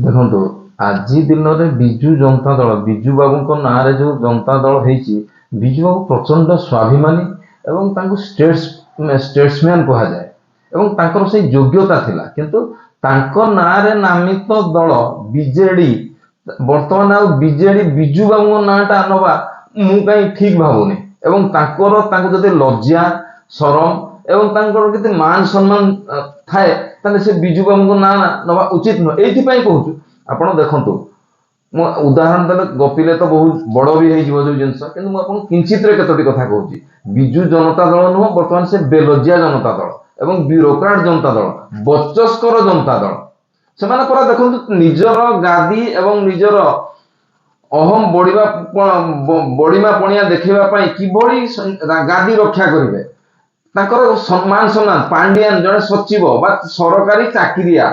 ଦେଖନ୍ତୁ, ଆଜି ଦିନରେ ବିଜୁ ଜନତା ଦଳ, ବିଜୁ ବାବୁଙ୍କ ନାଁରେ ଯୋଉ ଜନତା ଦଳ ହେଇଛି, ବିଜୁ ବାବୁ ପ୍ରଚଣ୍ଡ ସ୍ୱାଭିମାନୀ ଏବଂ ତାଙ୍କୁ ଷ୍ଟେଟ୍ସମ୍ୟାନ କୁହାଯାଏ ଏବଂ ତାଙ୍କର ସେଇ ଯୋଗ୍ୟତା ଥିଲା। କିନ୍ତୁ ତାଙ୍କ ନାଁରେ ନାମିତ ଦଳ ବିଜେଡି, ବର୍ତ୍ତମାନ ଆଉ ବିଜେଡି ବିଜୁ ବାବୁଙ୍କ ନାଁଟା ନବା ମୁଁ କାହିଁ ଠିକ ଭାବୁନି। ଏବଂ ତାଙ୍କୁ ଯଦି ଲଜ୍ଜା ସରମ ଏବଂ ତାଙ୍କର କେତେ ମାନ ସମ୍ମାନ ଥାଏ, ତାହେଲେ ସେ ବିଜୁ ବାବୁଙ୍କ ନାଁ ନବା ଉଚିତ ନୁହେଁ। ଏଇଥିପାଇଁ କହୁଛୁ, ଆପଣ ଦେଖନ୍ତୁ, ମୁଁ ଉଦାହରଣ ଦେଲେ ଗପିଲେ ତ ବହୁତ ବଡ ବି ହେଇଯିବ ଯୋଉ ଜିନିଷ, କିନ୍ତୁ ମୁଁ ଆପଣଙ୍କୁ କିଞ୍ଚିତରେ କେତୋଟି କଥା କହୁଛି। ବିଜୁ ଜନତା ଦଳ ନୁହଁ, ବର୍ତ୍ତମାନ ସେ ବେଲଜ୍ଜା ଜନତା ଦଳ ଏବଂ ବ୍ୟୁରୋକ୍ରାଟ ଜନତା ଦଳ, ବଚସ୍କର ଜନତା ଦଳ। ସେମାନେ ପରା ଦେଖନ୍ତୁ, ନିଜର ଗାଦି ଏବଂ ନିଜର ଅହମ ବଢିବା, ବଢିମା ପଣିଆ ଦେଖେଇବା ପାଇଁ କିଭଳି ଗାଦି ରକ୍ଷା କରିବେ, ତାଙ୍କର ସମ୍ମାନ ସମ୍ମାନ ପାଣ୍ଡିଆନ ଜଣେ ସଚିବ ବା ସରକାରୀ ଚାକିରିଆ,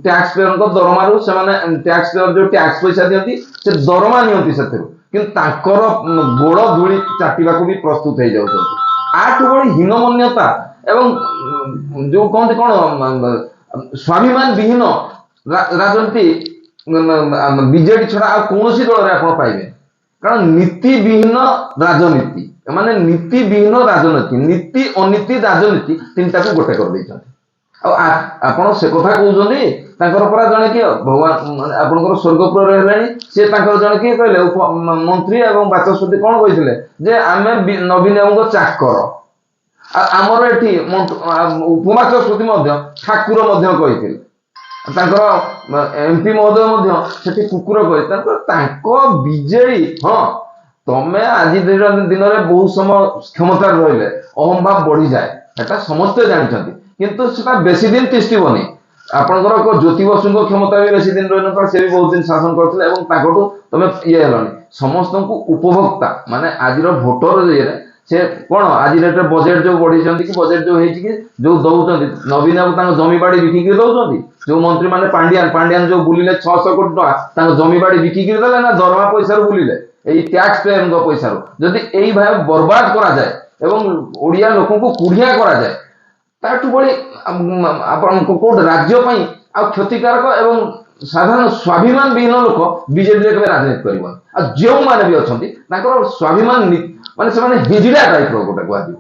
ଟ୍ୟାକ୍ସ ପେୟରଙ୍କ ଦରମାରୁ ସେମାନେ, ଟ୍ୟାକ୍ସ ପେୟର ଯୋଉ ଟ୍ୟାକ୍ସ ପଇସା ଦିଅନ୍ତି, ସେ ଦରମା ନିଅନ୍ତି ସେଥିରୁ, କିନ୍ତୁ ତାଙ୍କର ଗୋଡ ଧୂଳି ଚାଟିବାକୁ ବି ପ୍ରସ୍ତୁତ ହେଇଯାଉଛନ୍ତି। ୟାଠୁ ଭଳି ହୀନମନ୍ୟତା ଏବଂ ଯୋଉ କହନ୍ତି କଣ, ସ୍ୱାଭିମାନ ବିହୀନ ରାଜନୀତି ବିଜେଡି ଛଡା ଆଉ କୌଣସି ଦଳରେ ଆପଣ ପାଇବେ। କାରଣ ନୀତି ବିହୀନ ରାଜନୀତି, ମାନେ ନୀତି ବିହୀନ ରାଜନୀତି, ନୀତି ଅନୀତି ରାଜନୀତି ତିନିଟାକୁ ଗୋଟେ କରିଦେଇଛନ୍ତି। ଆଉ ଆପଣ ସେ କଥା କହୁଛନ୍ତି, ତାଙ୍କର ପରା ଜଣେ କିଏ ଭଗବାନ, ମାନେ ଆପଣଙ୍କର ସ୍ୱର୍ଗପୁରରେ ହେଲେଣି ସେ, ତାଙ୍କର ଜଣେ କିଏ କହିଲେ, ଉପ ମନ୍ତ୍ରୀ ଏବଂ ବାଚସ୍ପତି କଣ କହିଥିଲେ ଯେ ଆମେ ନବୀନ ବାବୁଙ୍କ ଚାକର। ଆଉ ଆମର ଏଠି ଉପବାଚସ୍ପତି ମଧ୍ୟ ଠାକୁର ମଧ୍ୟ କହିଥିଲେ, ତାଙ୍କର ଏମପି ମହୋଦୟ ମଧ୍ୟ ସେଠି କୁକୁର କହି ତାଙ୍କର ତାଙ୍କ ବିଜେଡି। ହଁ, ତମେ ଆଜି ଦିନରେ ବହୁତ ସମୟ କ୍ଷମତାରେ ରହିଲେ ଅହମ୍ଭାବ ବଢିଯାଏ, ସେଟା ସମସ୍ତେ ଜାଣିଛନ୍ତି, କିନ୍ତୁ ସେଟା ବେଶୀ ଦିନ ତିଷ୍ଠିବନି। ଆପଣଙ୍କର ଜ୍ୟୋତି ବସୁଙ୍କ କ୍ଷମତା ବି ବେଶୀ ଦିନ ରହିନଥିଲା, ସେ ବି ବହୁତ ଦିନ ଶାସନ କରିଥିଲେ ଏବଂ ତାଙ୍କଠୁ ତମେ ଇଏ ହେଲଣି। ସମସ୍ତଙ୍କୁ ଉପଭୋକ୍ତା, ମାନେ ଆଜିର ଭୋଟର ଇଏରେ ସେ କଣ ଆଜି ଡେଟ୍ରେ ବଜେଟ ଯୋଉ ବଢେଇଛନ୍ତି କି ବଜେଟ ଯୋଉ ହେଇଛି କି ଯୋଉ ଦଉଛନ୍ତି, ନବୀନ ବାବୁ ତାଙ୍କ ଜମି ବାଡି ବିକିକି ଦଉଛନ୍ତି। ଯୋଉ ମନ୍ତ୍ରୀ ମାନେ ପାଣ୍ଡିଆନ ପାଣ୍ଡିଆନ ଯୋଉ ବୁଲିଲେ 600 କୋଟି ଟଙ୍କା, ତାଙ୍କ ଜମି ବାଡି ବିକିକି ଦେଲେ ନା ଦରମା ପଇସାରୁ ବୁଲିଲେ? ଏଇ ଟ୍ୟାକ୍ସ ପେୟରଙ୍କ ପଇସାରୁ ଯଦି ଏଇ ଭାବେ ବର୍ବାଦ କରାଯାଏ ଏବଂ ଓଡିଆ ଲୋକଙ୍କୁ କୁଢିଆ କରାଯାଏ, ତାଠୁ ଭଳି ଆପଣଙ୍କ କୋଉଠି ରାଜ୍ୟ ପାଇଁ ଆଉ କ୍ଷତିକାରକ ଏବଂ ସାଧାରଣ ସ୍ୱାଭିମାନ ବିହୀନ ଲୋକ ବିଜେଡିରେ କେବେ ରାଜନୀତି କରିବନି। ଆଉ ଯେଉଁମାନେ ବି ଅଛନ୍ତି, ତାଙ୍କର ସ୍ୱାଭିମାନ ମାନେ ସେମାନେ ହିଜଡା ଟାଇପର ଗୋଟେ କୁହାଯିବ।